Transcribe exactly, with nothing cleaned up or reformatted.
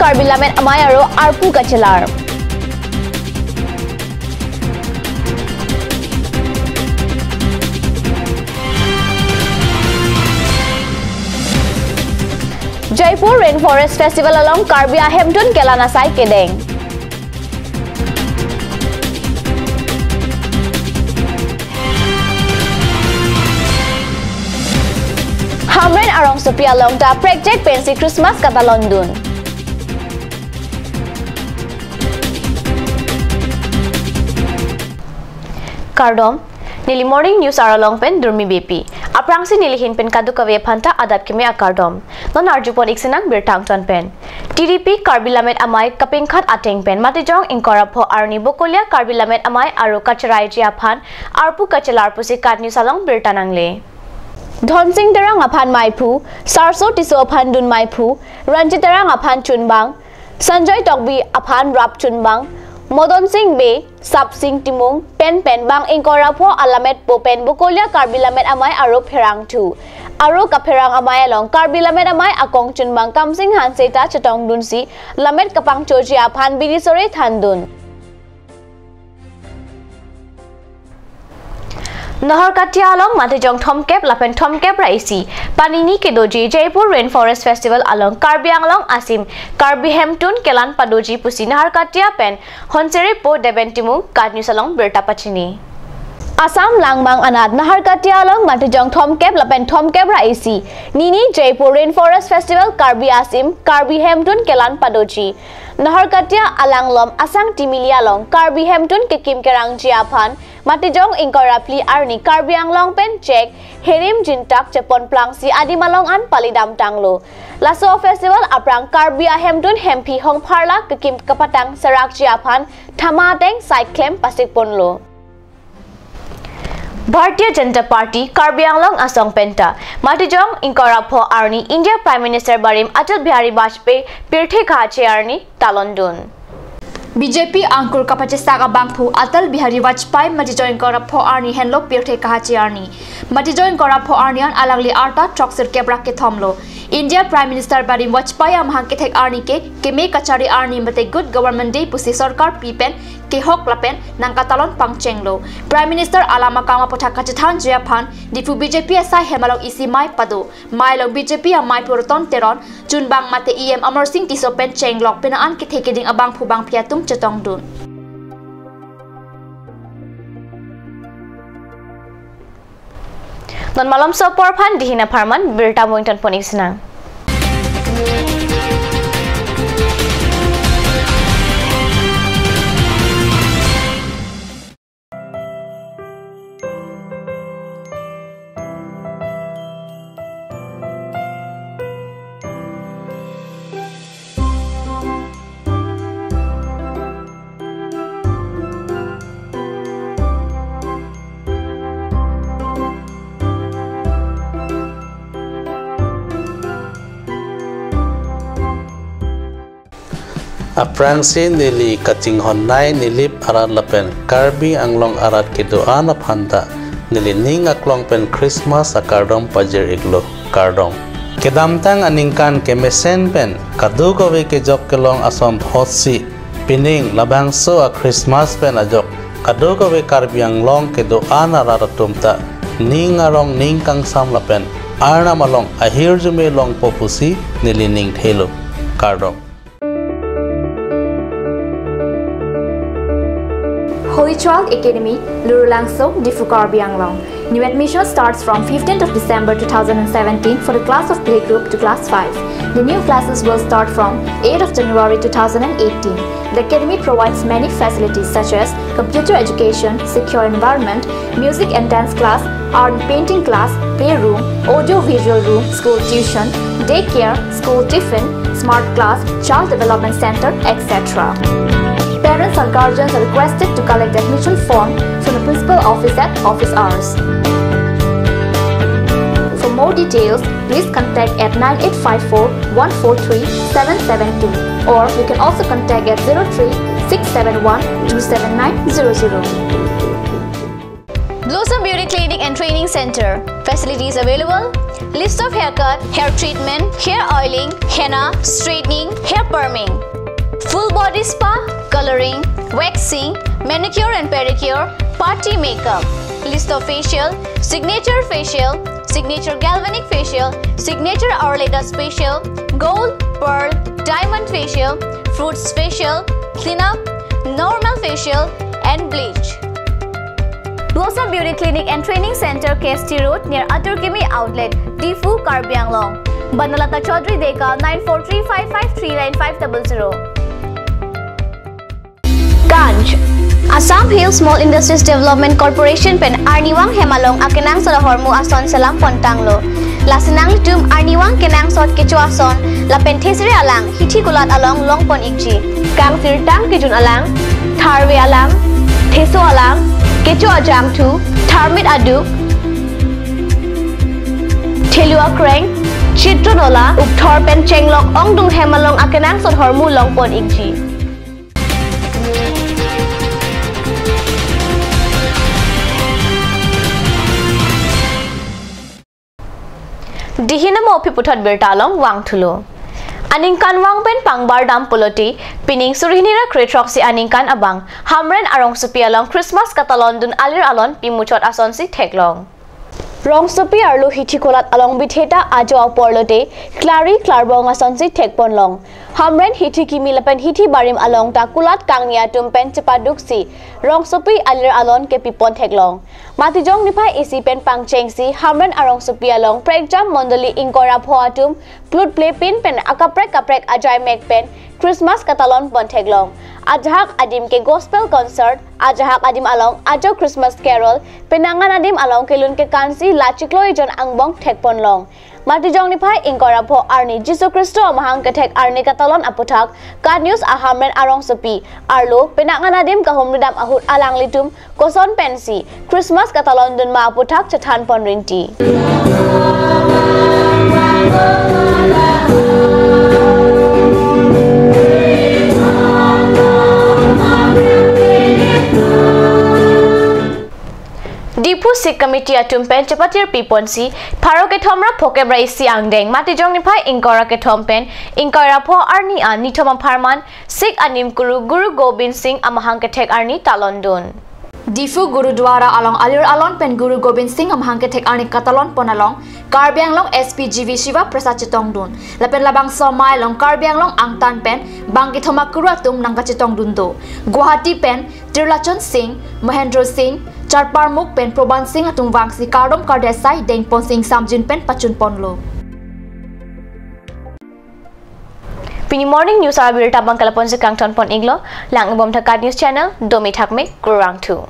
Karbi Lammet Amei aro arpu kachelar. Jaipur Rainforest Festival along Karbi ahemtun kelan asai kedeng. Hamren arongsopi along ta prekjak pensi Christmas katalondun. Kardom, neli Morning News arlo along pen Durmi Beypi. Aphrangsi nelihin pen kadokave aphanta adap kimi akardom. Non arjupon ik sinang birta angton pen. T D P Karbi Lammet Amei kapingkhat ateng pen Matijong ingkoi ra pho arni Bokolia Karbi Lammet Amei aro kacheraiji aphan arpu kachelar pusi KAT News along birta nangle. Dhonsing Terang aphan meiphu, Sarso Tisso aphan dun meiphu, Ranjit Terang aphan chunbang, Sanjoy Tokbi aphan rap chunbang, Modon Sing Bey, Sap Sing Timung pen pen bang ingkoi ra pho alammet po pen Bokolia Karbi Lammet Amei aro pherangthu. Aro kapherang amei along Karbi Lammet Amei akong chunbang Kamsing Hanse ta chetongdunsi lammet kapangchoji aphan bini sore thandun. Naharkatia along Matijong thomkep lapen thomkep ra isi panini kedoji Jaipur Rainforest Festival along Karbi Anglong asim Karbi hemtun kelan padoji pusi Naharkatia pen Honsere po Deben Timung KAT News along birta pachini. Assam Langmang anat Naharkatia along Matijong thomkep lapen thomkep ra isi nini Jaipur Rainforest Festival Karbi asim Karbi hemtun kelan padoji. Naharkatia alanglom Asang Timili along Karbi hemtun kekim kerangji aphan Matijong ingkoi ra phli arni Karbi Anglong pen chek herim jintak chepon plangsi adim along an palidam tanglo. Laso festival aphrang Karbi ahemtun hemphi hongpharla kekim kepatang serakji aphan thama ateng saiklem pasik ponlo. Bharatiya Janata Party Karbi Anglong asong penta Matijong ingkoi ra pho arni India Prime Minister barim Atal Bihari Vajpayee pirthe kahache arni talondun. B J P angkur kapachesak abangphu Atal Bihari Vajpayee Matijong ingkoi ra pho arni henlo pirthe kahache arni. Matijong ingkoi ra pho arni an alangli arta throksirkep ra kethomlo. India Prime Minister barim Vajpayee amahang kethek arni ke keme kachari arni mate Good Government Day pusi sorkar pi pen kehok lapen nangkatalon pangchenglo. Prime Minister alam akam aputhak kachethanji aphan Diphu B J P asai hem along isi mei pado. Mei along B J P amei Purton Teron, chunbang mate E M Amarsing Tisso pen chenglok pena an kethe keding abangphu bangphi atum chetongdun. Non malomso apor aphan dihin apharman birta mo ingtonpon ik sinang. Aphrangsi neli kachinghon nei Nilip arat lapen Karbi Anglong arat kedo-an aphanta neli ning aklong pen Christmas akardom pajir iklo, kardom. Kedamtang aningkan kemesen pen kadokave kejok kelong ason thotsi pining labangso a Christmas pen ajok kadokave Karbi Anglong kedo-an arat atum ta ning arong ning kangsam lapen Arnam along ahirjume longpo pusi neli ning thelo, kardom. Holy Child Academy, Lurulangso, Diphu, Karbi Anglong. New admission starts from fifteenth of December two thousand and seventeen for the class of playgroup to class five. The new classes will start from eighth of January two thousand and eighteen. The academy provides many facilities such as computer education, secure environment, music and dance class, art and painting class, playroom, audio visual room, school tuition, daycare, school tiffin, smart class, child development center, et cetera. Parents or guardians are requested to collect admission form from the principal office at office hours. For more details, please contact at nine eight five four one four three seven seven two, or you can also contact at zero three six seven one two seven nine zero zero. Blossom Beauty Clinic and Training Center. Facilities available: list of haircut, hair treatment, hair oiling, henna, straightening, hair perming, full body spa, coloring, waxing, manicure and pedicure, party makeup, list of facial, signature facial, signature galvanic facial, signature Orleda facial, gold, pearl, diamond facial, fruits facial, cleanup, normal facial, and bleach. Blossom Beauty Clinic and Training Center, K S T Road, near Atur Kimi Outlet, Diphu, Karbi Anglong. Banalata Chaudhary Deka, nine four three five five three nine five double zero. Ganj. Assam Hill Small Industries Development Corporation pen arnivang hem along akenangsot ahormu ason selam pontanglo. Lasi nanglitum arnivang kenangsot kecho ason lapen thesere alang hithi kulat along longpon ikji. Kangsirtang kejun alang, tharve alang, theso alang, kecho ajangthu, tharmit aduk, thelu akreng, chitron ola, ukthor pen chenglok ongdung hem along akenangsot ahormu longpon ikji. Dihin amo aphi puthot birta along vangthulo. Aningkanvang pen pangbar dam pulote, pining suri hini ra kre throksi aningkan abang Hamren arongsopi along Christmas katalon dun alir alon pimuchot asonsi theklong. Rongsopi arlo hithi kulat along bitheta ajo apor lote klari klarbong asonsi thekponlong. Hamren hithi kimi lapen hithi barim along ta kulat kangni atum pen chepaduksi rongsopi alir alon kepipon theklong. Matijong niphai isi pen pangchengsi Hamren arongsopi along prekjam mondoli ingkoi ra pho atum plut plepin pen akaprek kaprek ajai mek pen Christmas katalon pon theklong. Ajahak adim ke gospel concert, ajahak adim along ajo Christmas carol, penang an adim along kelun kekansi la chiklo ejon angbong thekponlong. Matijong niphai ingkoi ra pho arni Jisu Khristo amahang kethek arni katalon aputhak KAT News a-Hamren arongsopi arlo penang an adim kahumri dam ahut alanglitum koson pensi Christmas katalon dun ma aputhak chethanpon rinti. Diphu Sikh Committee atum pen chepatir piponsi pharo kethom ra phokep ra isi angdeng Matijong niphai ingkoi ra kethom pen ingkoi ra pho arni an nithom apharman Sikh animkuru Guru Gobind Singh amahang kethek arni talon dun. Diphu Gurudwara along alir alon pen Guru Gobind Singh amahang kethek arni katalon pon along Karbi Anglong S P G V Shiva Prasad chetong dun. Lapen labangso amei along Karbi Anglong angtan pen bang kethom akuru atum nangkachetong dun do. Guwahati pen Trilochan Singh, Mahendra Singh, Charparmukh pen Proband Singh atum vangsi kardom kardesai dengponsi ingsamjin pen pachunponlo. Pini morning news abirta abang ke lapu-ansi kangton pon iklo, lang-ibom tha KAT News channel, domi thakme, kurvangthu.